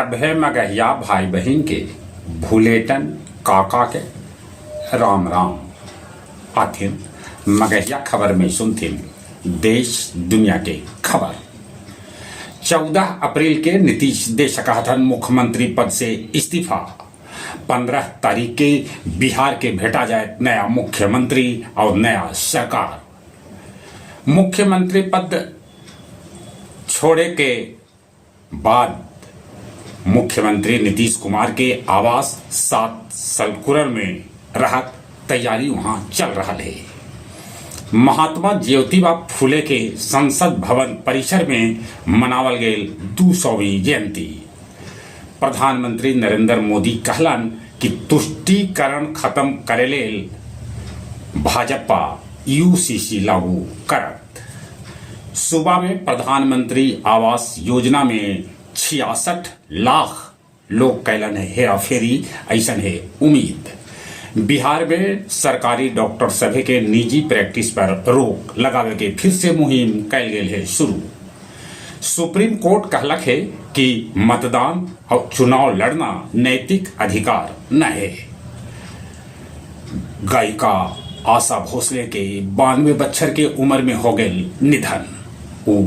सभे मगहिया भाई बहिन के भुलेटन काका के राम राम। आथिन मगहिया खबर में सुनथिन देश दुनिया के खबर। 14 अप्रैल के नीतीश दे सकहथन मुख्यमंत्री पद से इस्तीफा। 15 तारीख के बिहार के भेटा जाए नया मुख्यमंत्री और नया सरकार। मुख्यमंत्री पद छोड़े के बाद मुख्यमंत्री नीतीश कुमार के आवास 7 सलकुरर में रहत तैयारी वहां चल रहा है। महात्मा ज्योतिबा फुले के संसद भवन परिसर में मनावल गेल 200वीं जयंती। प्रधानमंत्री नरेंद्र मोदी कहलन कि तुष्टीकरण खत्म करे लेल भाजपा यूसीसी लागू करत। सूबा में प्रधानमंत्री आवास योजना में 66 लाख लोग कैलन है हेराफेरी, ऐसन है उम्मीद। बिहार में सरकारी डॉक्टर सभे के निजी प्रैक्टिस पर रोक लगावे के फिर से मुहिम कैल गेल है शुरू। सुप्रीम कोर्ट कहलक है कि मतदान और चुनाव लड़ना नैतिक अधिकार न है। गायिका आशा भोसले के 92 बच्छर के उम्र में हो गए निधन। वो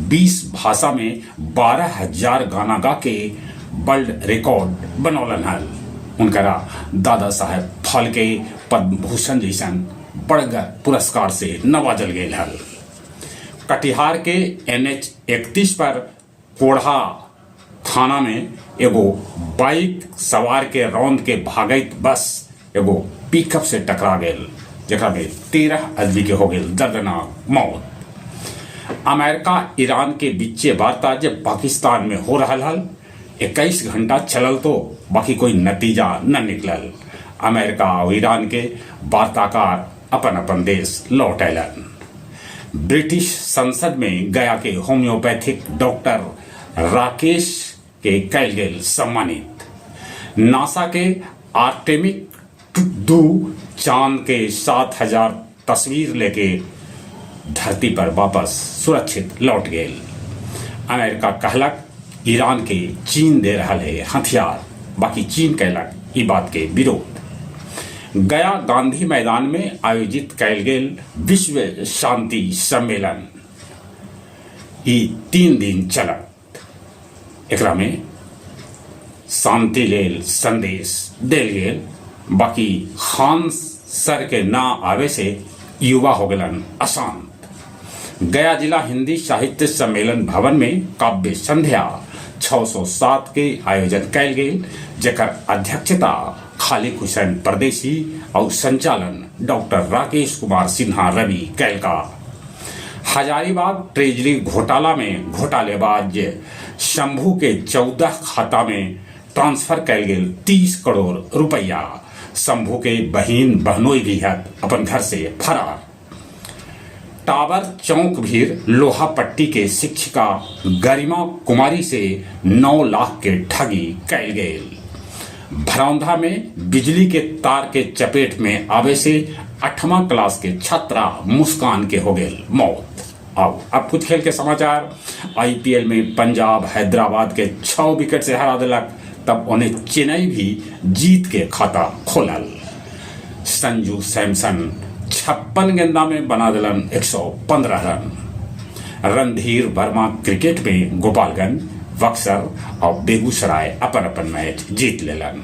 20 भाषा में 12,000 गाना गा के वर्ल्ड रिकॉर्ड बनौलन हल। उनकरा दादा साहेब फाल्के पद्म भूषण जैसन बड़गर पुरस्कार से नवाजल गेल हल। कटिहार के NH 31 पर कोढ़ा थाना में एगो बाइक सवार के रौंद के भागैत बस एगो पिकअप से टकरा गेल, जेकरा में 13 आदमी के हो गेल दर्दनाक मौत। अमेरिका ईरान के बीचे वार्ता जब पाकिस्तान में हो रहा हल, 21 घंटा चलल तो बाकी कोई नतीजा न निकलल। अमेरिका और ईरान के वार्ताकार अपन अपन देश लौट अयलन। ब्रिटिश संसद में गया के होम्योपैथिक डॉक्टर राकेश के कैल गेल सम्मानित। नासा के आर्टेमिक 2 चांद के 7000 तस्वीर लेके धरती पर वापस सुरक्षित लौट गेल। अमेरिका कहलक ईरान के चीन दे रहा है हथियार, बाकी चीन कहलक ई बात के विरोध। गया गांधी मैदान में आयोजित कैल गेल विश्व शांति सम्मेलन ई 3 दिन चलत। एकरा में शांति लेल संदेश देल गेल, बाकी खान सर के ना आवे से युवा हो गलन अशांत। गया जिला हिंदी साहित्य सम्मेलन भवन में काव्य संध्या 607 के आयोजन कैल गेल, जेकर अध्यक्षता खालिक हुसैन परदेसी और संचालन डॉक्टर राकेश कुमार सिन्हा रवि कैलका। हजारीबाग ट्रेजरी घोटाला में घोटालेबाज शंभू के 14 खाता में ट्रांसफर कैल गेल 30 करोड़ रुपया। शंभू के बहिन बहनोई भी है अपन घर से फरार। टावर चौक भीर लोहा पट्टी के शिक्षिका गरिमा कुमारी से 9 लाख के ठगी कैल गेल। भरौंधा में बिजली के तार के चपेट में आवे से 8वां क्लास के छात्रा मुस्कान के हो गेल मौत। आओ अब कुछ खेल के समाचार। आईपीएल में पंजाब हैदराबाद के 6 विकेट से हरा दिलक, तब उन्हें चेन्नई भी जीत के खाता खोलल। संजू सैमसन 56 गेंदा में बना दिलन 115 रन। रणधीर वर्मा क्रिकेट में गोपालगंज, बक्सर और बेगूसराय अपन अपन मैच जीत लेलन।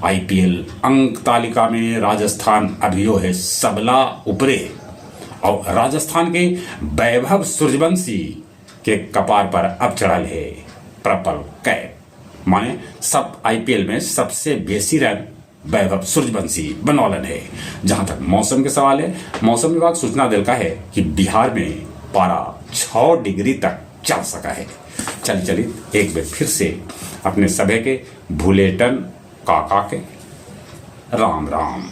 आईपीएल अंक तालिका में राजस्थान अभियो है सबला उपरे और राजस्थान के वैभव सूर्यवंशी के कपार पर अब चढ़ल है पर्पल कैप। माने सब आईपीएल में सबसे बेसी रन वैभव सूर्यवंशी बनौलन है। जहां तक मौसम के सवाल है, मौसम विभाग सूचना दिलका है कि बिहार में पारा 6 डिग्री तक चल सका है। चल चली एक बार फिर से अपने सभे के भुलेटन काका के राम राम।